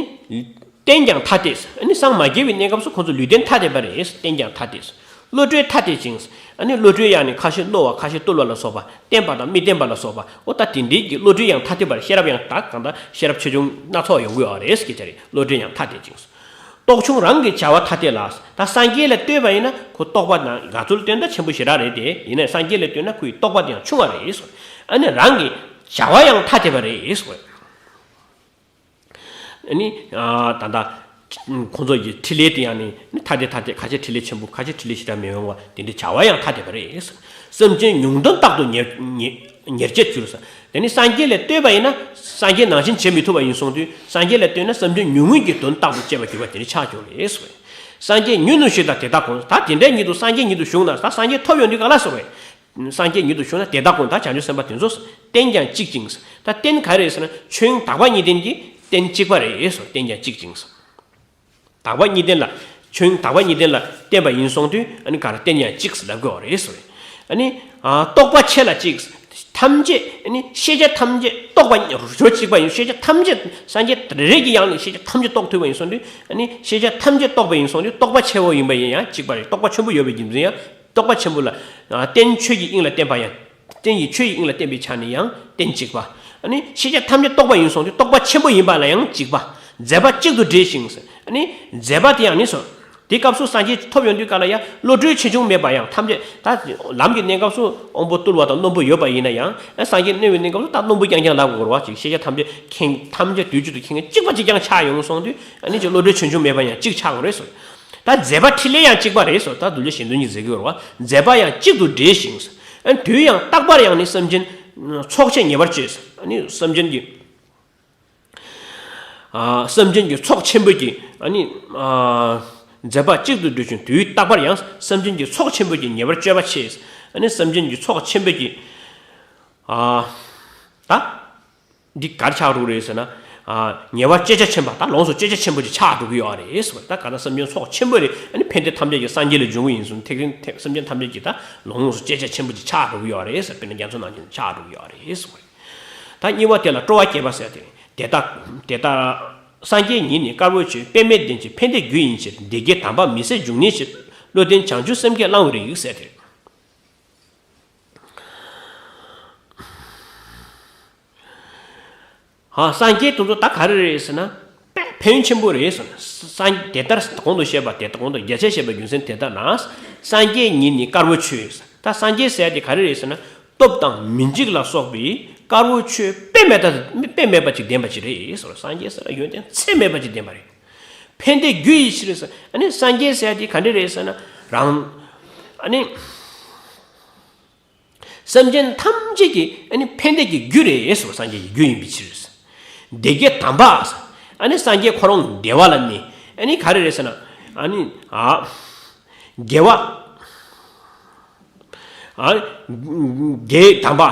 རྟེན་ཀྱང་ཐ་དད། ཨ་ནི་སངས་མ་རྒྱས་པའི་གནས་སྐབས་སུ་ཁོང་ཚོ་ལུས་རྟེན་ཐ་དད་པ་རེད། རྟེན་ཀྱང་ཐ་དད། བློ་གྲོས་ཐ་དད་ཅིང་། ཨ་ནི་བློ་གྲོས་ཡང་ནི་ཁ་ཤས་རྣོ་བ་ཁ་ཤས་རྟུལ་བ་ལ་སོགས་པ། བརྟན་པ་དང་མི་བརྟན་པ་ལ་སོགས་པ། ཨོ་ད་དེ་འདྲའི་གི་བློ་གྲོས་ཡང་ཐ་དད་པ་རེད། ཤེས་རབ་ཡང་ད་གང་ལྟར་ཤེས་རབ་ཆེ་ཆུང་སྣ་ཚོགས་ཡོང་གི་ཡོད་རེད་ཟེར་གྱི་ཆ་རེད། བློ་གྲོས་ཡང་ཐ་དད་ཅིང་། རྟོག་ཆུང་རང་གི་བྱ་བ་ཐ་དད་ལ། ད་སངས་རྒྱས་ལ་ལྟོས་པ་ཡིན་ན་ཁོ་རྟོགས་པ་དང་རྒྱ་མཚོ་ལ་ལྟོས་ན་ཆེན་པོ་ཞེ་དྲག་རེད་དེ། ཡིན་ནའི་སངས་རྒྱས་ལ་ལྟོས་ན་ཁོའི་རྟོགས་པ་དེ་ཡང་ཆུང་བ་རེད་ཟེར། ཨ་ནི་རང་གི་བྱ་བ་ཡང་ཐ་དད་པ་རེད་ཟེར། ཨ་ནི་ད་ལྟ་ཁོང་ཚོ་ཡི་ཕྲིན་ལས་དེ་ཡང་ནི་ཐ་དད་ཐ་དད། ཁ་ཤས་ཕྲིན་ལས་ཆེན་པོ་ཁ་ཤས་ཕྲིན་ལས་ཞེ་དྲག་མི་ཡོང་བ་དེ་འདྲའི་བྱ་བ་ཡང་ཐ་དད་པ་རེད་ཟེར། སེམས་ཅན་ཉུང་དོན་རྟག་ཏུ་ཉེར་ཉེར་ཉེར་སྤྱད་འགྱུར་ཟེར། དེ་ནི་སངས་རྒྱས་ལ་ལྟོས་པ་ཡིན་ན་སངས་རྒྱས་ནང་བཞིན་བྱེད་མི་ཐུབ་པ་ཡིན་སོང་དུས་སངས་རྒྱས་ལ་ལྟོས་ན་སེམས་ཅན་ཉུང་ངུ་གི་དོན་རྟག་ཏུ་སྤྱད་པར་འགྱུར་བ་དེ་ནི་ཆགས་འགྱུར་རེད་ཟེར། སངས་རྒྱས་ཉིད་དུ་བཞུགས་ན་དེ་དག་ཀུན། ད་དེ་འདྲའི་ཉིད་དུ་སངས་རྒྱས་ཉིད་དུ་བཞུགས་ན་ད་སངས་རྒྱས་ཐོབ་ཡོང་དུས་ག་ལ་ཟེར་བས། སངས་རྒྱས་ཉིད་དུ་བཞུགས་ན་དེ་དག་ཀུན། ད་བྱང་ཆུབ་སེམས་དཔའ་དེ་ཚོ་རྟེན་ཀྱང་གཅིག་ཅིང་། ད་རྟེན་ག་རེ་ཟེར་ན་ཆོས་དབྱིངས་དག་པ་གཉིས་ལྡན་གྱི་རྟེན་གཅིག་པ་རེད་ཟེར། རྟེན་ཀྱང་གཅིག་ཅིང་། དག་པ་གཉིས་ལྡན་ལ། ཆོས་དབྱིངས་དག་པ་གཉིས་ལྡན་ལ་བརྟེན་པ་ཡིན་སོང་དུས་ཨ་ནི་ག་རེ་རྟེན་ཡང་གཅིག་ལབ་དགོས་པ་རེད་ཟེར། ཨ་ནི་རྟོགས་པ་ཆེ་ལ་གཅིག་ཐམས་ཅད་ཨ་ནི་ཤེས་བྱ་ཐམས་ཅད་རྟོགས་པ་རོ་གཅིག་པ་ཡིན། ཤེས་བྱ་ཐམས་ཅད་སངས་རྒྱས་རེ་རེ་གི་ཡང་ནི་ཤེས་བྱ་ཐམས་ཅད་རྟོགས་ཐུབ་པ་ཡིན་སོང་དུས་ཨ་ནི་ཤེས་བྱ་ཐམས་ཅད་རྟོགས་པ་ཡིན་སོང་དུས་རྟོགས་པ་ཆེ་བོ་ཡིན་པ་ཡིན་ཡང་གཅིག་པ་རེད། རྟོགས་པ་ཆེན་པོ་ཡོད་པའི་རྒྱུ་མཚན་ཡང་རྟོགས་པ་ཆེན་པོ་ལ་རྟེན་ཆོས་ཀྱི་དབྱིངས་ལ་བརྟེན་པ་ཡང་། རྟེན་ཡིན་ཆོས་ཀྱི་དབྱིངས་ལ་བརྟེན་པའི་ཆ་ནས་ཡང་རྟེན་གཅིག་པ། ཨ་ནི་ཤེས་བྱ་ཐམས་ཅད་རྟོགས་པ་ཡིན་སོང་དུས་རྟོགས་པ་ཆེན་པོ་ཡིན་པ་ལ་ཡང་གཅིག་པ། མཛད་པ་གཅིག་ཏུ་འབྲེལ་ཞིང་། ཨ་ནི་མཛད་པ་དེ་ཡང་ནི་སོ། དེ་སྐབས་སུ་སངས་རྒྱས་ཐོབ་ཡོང་དུས་ག་ལ་ཡང་བློ་གྲོས་ཆེ་ཆུང་མེད་པ་ཡང་ཐམས་ཅད་ད་ལམ་གྱི་གནས་སྐབས་སུ་དབང་པོ་རྟུལ་བ་དང་རྣོན་པོ་ཡོད་པ་ཡིན་ན་ཡང་སངས་རྒྱས་གནས་པའི་གནས་སྐབས་སུ་ད་རྣོན་པོ་རྐྱང་རྐྱང་ལབ་དགོས་རེད་བ། ཅིག་ཤེས་བྱ་ཐམས་ཅད་མཁྱེན་ཐམས་ཅད་དུས་གཅིག་ཏུ་མཁྱེན་མཁན་གཅིག་པ་གཅིག་རྐྱང་ཆགས་ཡོང་སོང་དུས་ཨ་ནི་ཅིག་བློ་གྲོས་ཆེ་ཆུང་མེད་པ་ཡང་གཅིག་ཆགས་དགོས་རེད་ཟེར། ད་མཛད་པ་འཕྲིན་ལས་ཡང་གཅིག་པ་རེད་ཟེར། ད་གདུལ་བྱ་གཞན་དོན་གྱི་མཛད་ཀྱི་ཡོད་རེད་བ། མཛད་པ་ཡང་གཅིག་ཏུ་འདྲེས་ཤིང་ཨ་ནི་དུས་ཡང་རྟག་པར་ཡང་ནི་སེམས་ཅན་ཚོགས་ཆེན་མཉེས་པར་སྤྱོད་ཟེར། ཨ་ནི་སེམས་ཅན་གྱི་ཨ་སེམས་ཅན་གྱི་ཚོགས་ཆེན་པོ་གྱི་ཨ་ནི་ཨ་མཛད་པ་གཅིག་ཏུ་འདྲེས་ཤིང་དུས་རྟག་པར་ཡང་སེམས་ཅན་གྱི་ཚོགས་ཆེན་པོ་གྱི་མཉེས་པར་སྤྱོད་པ་ཆེ། ཨ་ནི་སེམས་ཅན་གྱི་ཚོགས་ཆེན་པོ་གྱི་ཨ་ད་འདི་གར་ཆགས་འགྲོ་རེད་ཟེར་ན་ཨ་ཉེ་བར་སྤྱད་བྱ་ཆེན་པོ་ད་ལོངས་སུ་སྤྱད་བྱ་ཆེན་པོ་ཅིག་ཆགས་འགྲོ་གི་ཡོད་རེད་ཟེར་བ། ད་ག་ན་སེམས་ཅན་ཚོགས་ཆེན་པོ་རེད། ཨ་ནི་ཕན་བདེ་ཐམས་ཅད་ཀྱི་སངས་རྒྱས་ལས་འབྱུང་གི་ཡིན་ཟེར་ན་ཐེག་ཆེན་ཐེག་སེམས་ཅན་ཐམས་ཅད་ཀྱི་ད་ལོངས་སུ་སྤྱད་བྱ་ཆེན་པོ་ཅིག་ཆགས་འགྲོ་གི་ཡོད་རེད་ཟེར། དཔེར་ན་རྒྱ་མཚོ་ནང་བཞིན་ཆགས་འགྲོ་གི་ཡོད་རེད་ཟེར་བ་རེད། ད་གཉིས་པ་དེ་ལ་སྤྲོ་བ་བསྐྱེད་པ་ཟེར་ཏེ་དེ་ལྟ་དེ་ལྟར་སངས་རྒྱས་ཉིད་ནི་དཀར་པོའི་ཆོས་དཔེ་མེད་ལྡན་ཅིང་ཕན་བདེ་རྒྱུ་ཡིན་ཕྱིར་སྡེ་བརྒྱད་དམ་པ་མི་ཟད་འབྱུང་ནུས་ཕྱིར་བློ་ལྡན་བྱང་ཆུབ་སེམས་བསྐྱེད་བླང་བའི་རིགས་ཟེར་ཏེ། ཧ། སངས་རྒྱས་དེ་ཚོ་ད་ག་རེ་རེད་ཟེར་ན། དཔེ་ཕན་ཡོན་ཆེན་པོ་རེད་ཟེར་ན། སངས་དེ་ལྟར་གོང་དུ་བཤད་པ་དེ་ལྟར་གོང་དུ་རྒྱ་ཆེར་བཤད་པའི་རྒྱུ་མཚན་དེ་ལྟར་ན། སངས་རྒྱས་ཉིད་ནི་དཀར་པོའི་ཆོས། ད་སངས་རྒྱས་ཟེར་ཡ་དེ་ག་རེ་རེད་ཟེར་ན། སྟོབས་དང་མི་འཇིགས་ལ་སོགས་པའི་དཀར་པོའི་ཆོས་དཔེ་མེད་ད་དཔེ་མེད་པ་ཅིག་ལྡན་པ་ཅིག་རེད་ཟེར། སངས་རྒྱས་ཟེར་ན་ཡོན་ཏན་ཚད་མེད་པ་ཅིག་ལྡན་པ་རེད། ཕན་བདེ་རྒྱུ་ཡིན་ཕྱིར་ཟེར། ཨ་ནི་སངས་རྒྱས་ཟེར་ཡ་དེ་ག་འདྲ་རེད་ཟེར་ན། རང་ཨ་ནི། སེམས་ཅན་ཐམས་ཅད་ཀྱི་ཨ་ནི་ཕན་བདེ་གི་རྒྱུ་རེད་ཟེར། སངས་རྒྱས་ཀྱི་རྒྱུ་ཡིན་པའི་ཕྱིར། སྡེ་བརྒྱད་དམ་པ་ཟེར། ཨ་ནི་སངས་རྒྱས་ཁོ་རང་བདེ་བ་ལ་གནས། ཨ་ནི་ག་རེ་རེད་ཟེར་ན། ཨ་ནི་ཨ་དགེ་བ་ཨ་དགེ་དམ་པ་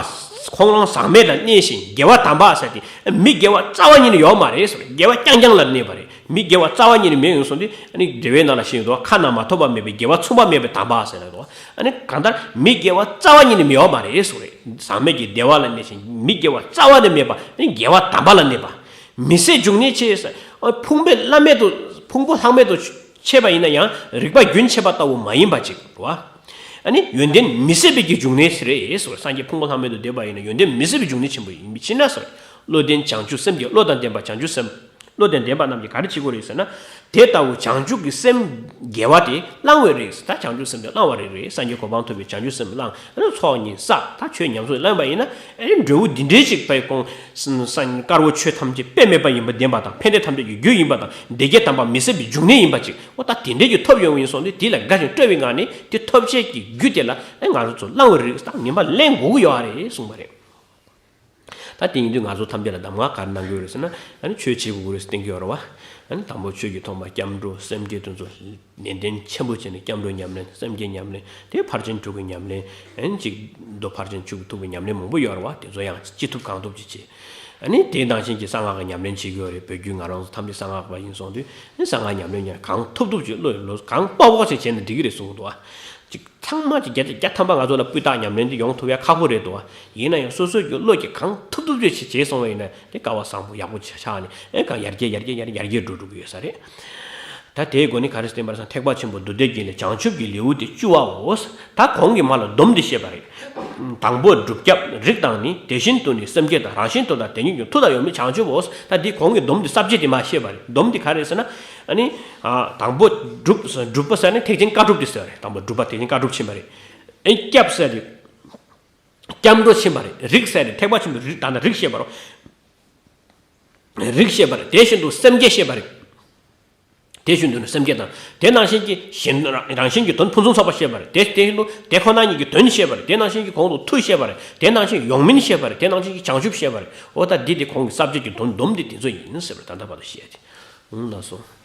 ཁོང་རང་ཟག་མེད་ལ་གནས་ཤིང་དགེ་བ་དམ་པ་ཟེར་ཏེ་མི་དགེ་བ་རྩ་བ་ཉིད་ནས་ཡོད་མ་རེད་ཟེར། དགེ་བ་རྐྱང་རྐྱང་ལ་གནས་པ་རེད། མི་དགེ་བ་རྩ་བ་ཉིད་ནས་མེད་ཡོང་སོང་དུས་ཨ་ནི་འགྲེལ་པའི་ནང་ལ་བཤད་འདུག་ཁ་ན་མ་ཐོ་བ་མེད་པའི་དགེ་བ་མཚུངས་པ་མེད་པའི་དམ་པ་ཟེར་ན་འདུག་ཨ་ནི་གང་ལྟར་མི་དགེ་བ་རྩ་བ་ཉིད་ནས་མེད་པ་མ་རེད་ཟེར་རེད། ཟག་མེད་ཀྱི་བདེ་བ་ལ་གནས་ཤིང་མི་དགེ་བ་རྩ་བ་ནས་མེད་པ་ནི་དགེ་བ་དམ་པ་ལ་གནས་པ། མི་ཟད་འབྱུང་གནས་ཆེ་ཟེར། ཕུང་པོ་བླ་མེད་དུ་ཕུང་པོ་ལྷག་མེད་དུ་ཆེ་བ་ཡིན་ན་ཡང་རིག་པ་རྒྱུན་ཆད་པ་ལྟ་བུ་མ་ཡིན་པ་ཅིག་རེད་བ། ཨ་ནི་ཡོན་ཏན་མི་ཟད་པའི་གི་འབྱུང་གནས་ཟེར་རེད་ཟེར། སངས་རྒྱས་ཕུང་པོ་ལྷག་མེད་དུ་བསྡུས་པ་ཡིན་ན་ཡོན་ཏན་མི་ཟད་པའི་འབྱུང་གནས་ཆེན་པོ་ཡིན་པའི་ཕྱིར་ན་ཟེར། བློ་ལྡན་བྱང་ཆུབ་སེམས་ཀྱི་བློ་དང་ལྡན་པ་བྱང་ཆུབ་སེམས། བློ་དང་ལྡན་པ་རྣམས་ཀྱིས་ག་རེ་བྱེད་དགོས་རེད་ཟེར་ན། དེ་ལྟ་བུ་བྱང་ཆུབ་ཀྱི་སེམས་དགེ་བ་དེ་བླང་བའི་རིགས། ད་བྱང་ཆུབ་སེམས་དེ་བླང་བ་རིགས་རེད། སངས་རྒྱས་གོ་འཕང་ཐོབ་པའི་བྱང་ཆུབ་སེམས་བླང་། ཨ་ནི་ཚོགས་གཉིས་བསགས། ད་ཆོས་ཉམས་སུ་ལེན་པ་ཡིན་ན་ཨ་ནི་འབྲས་བུ་འདི་འདྲའི་ཅིག་པའི་ཁོང་སངས་དཀར་པོ་ཆོས་ཐམས་ཅད་དཔེ་མེད་པ་ཡིན་པ་བདེན་པ་དང་ཕན་བདེ་ཐམས་ཅད་ཀྱི་རྒྱུ་ཡིན་པ་དང་སྡེ་བརྒྱད་དམ་པ་མི་ཟད་པའི་འབྱུང་གནས་ཡིན་པ་ཅིག་འོ་ད་དེ་འདྲའི་ཅིག་ཐོབ་ཡོང་བ་ཡིན་སོང་དུས་དེ་ལ་དགའ་ཞིང་སྤྲོ་བའི་ངང་ནས་དེ་ཐོབ་བྱེད་ཀྱི་རྒྱུ་དེ་ལ་ཨ་ང་རང་ཚོ་བླང་བའི་རིགས། ད་ངན་པ་ལེན་དགོས་ཀྱི་ཡོད་རེད་གསུངས་པ་རེད། ད་དེ་ཡིན་དུས་ང་ཚོ་ཐམས་ཅད་ལ་གདམས་ངག་ག་རེ་གནང་གི་ཡོད་རེད་ཟེར་ན། ཨ་ནི་ཆོས་བྱེད་དགོས་ཀྱི་རེད་ཟེར་བསྟན་གྱི་ཡོད་རེད་བ། ཨ་ནི་དང་པོ་ཆོས་ཀྱི་ཐོག་མ་སྐྱབས་འགྲོ་སེམས་བསྐྱེད་དེ་ཚོ་ནན་ཏན་ཆེན་པོ་བྱས་ནས་སྐྱབས་འགྲོ་ཉམས་ལེན། སེམས་བསྐྱེད་ཉམས་ལེན། དེ་ཕར་ཕྱིན་དྲུག་གི་ཉམས་ལེན། ཨ་ནི་གཅིག་མདོ་ཕར་ཕྱིན་བཅུ་དྲུག་གི་ཉམས་ལེན་མང་པོ་ཡོད་རེད་བ། དེ་ཚོ་ཡང་ཅི་ཐུབ་གང་ཐུབ་ཅིག་བྱེད། ཨ་ནི་དེ་ནང་བཞིན་གྱི་གསང་སྔགས་ཀྱི་ཉམས་ལེན་བྱེད་ཀྱི་ཡོད་རེད། བོད་བརྒྱུད་ང་རང་ཚོ་ཐམས་ཅད་གསང་སྔགས་པ་ཡིན་སོང་དུས་ཨ་ནི་གསང་སྔགས་ཉམས་ལེན་ཡང་གང་ཐུབ་ཐུབ་ཅིག་བློ་ཡི་ལོ་གང་སྤོབས་པོ་ཞིག་བྱས་ནས་འགྲིག་གི་རེད་གསུངས་འདུག་བ། ཅིག་ཚང་མ་ཅིག་བརྒྱ་ཆ་བརྒྱ་ཐམ་པ་ང་ཚོ་ལ་སྤུས་དག་ཉམས་ལེན་འདི་ཡོང་ཐུབ་ཡ་ཁག་པོ་རེད་འདུག་བ། ཡིན་ན་ཡང་སོ་སོ་གི་བློ་གི་གང་ཐུབ་ཐུབ་ཅིག་བྱེད་བྱེད་སོང་བ་ཡིན་ན་དེ་སྐལ་བ་བཟང་པོ་ཡག་པོ་ཆགས་ནས་ཨེ་གང་ཡར་རྒྱས་ཡར་རྒྱས་ཡར་ཡར་རྒྱས་འགྲོ་འགྲོ་གི་ཡོད་ས་རེད། ད་དེའི་སྒོ་ནས་ག་རེ་བསྟན་པར་སོང་། ཐེག་པ་ཆེན་པོ་མདོ་སྡེ་རྒྱན་ལས་བྱང་ཆུབ་ཀྱི་ལེའུ་སྟེ་བཅུ་པའོ། ད་གོང་གི་མ་ལ་སྡོམ་འདི་བཤད་པ་རེད། དང་པོ་སྒྲུབ་སྐྱབས་རིགས་དང་ནི། དེ་བཞིན་དུ་ནི་སེམས་བསྐྱེད་དང་། རང་བཞིན་དོན་དང་དེ་ཉིད་ཀྱང་། མཐུ་དང་ཡང་མི་བྱང་ཆུབ་བོ། ད་འདི་གོང་གི་སྡོམ་འདི་ས་བཅད་དེ་མ་བཤད་པ་རེད། སྡོམ་འདི་ག་རེ་ཟེར་ན། ཨ་ནི། ཨ། དང་པོ་སྒྲུབ་སྒྲུབ་པ་ཟེར་ནི་ཐེག་ཆེན་བཀའ་སྒྲུབ་འདི་ཟེར་བ་རེད། དང་པོ་སྒྲུབ་པ་ཐེག་ཆེན་བཀའ་སྒྲུབ་ཕྱིན་པ་རེད། ཨ་ནི་སྐྱབས་ཟེར་ནི། སྐྱབས་འགྲོ་ཕྱིན་པ་རེད། རིགས་ཟེར་ནི་ཐེག་པ་ཆེན་པོའི་རིགས་ད་ནི་རིགས་བཤད་པ་རེད། རིགས་བཤད་པ་རེད། དེ་བཞིན་དུ་སེམས་བསྐྱེད་བཤད་པ་རེད། དེ་བཞིན་དུ་ནི་སེམས་བསྐྱེད་དང་། དེ་ནང་བཞིན་གྱི་གཞན་རང་བཞིན་གྱི་དོན་ཕུན་སུམ་ཚོགས་པ་བཤད་པ་རེད། དེ་དེ་བཞིན་དུ་དེ་ཁོ་ན་ཉིད་ཀྱི་དོན་བཤད་པ་རེད། དེ་ནང་བཞིན་གྱི་གོང་དུ་མཐུ་བཤད་པ་རེད། དེ་ནང་བཞིན་གྱི་ཡོངས་སྨིན་བཤད་པ་རེད། དེ་ནང་བཞིན་གྱི་བྱང་ཆུབ་བཤད་པ་རེད། འོ་ད་འདི་དེ་གོང་གི་ས་བཅད་ཀྱི་དོན་སྡོམ་འདི་དེ་ཚོ་ཡིན་ཟེར་བ་ད་ལྟ་བར་དུ་བཤད་དེ། ཨུང་ལགས་སོ།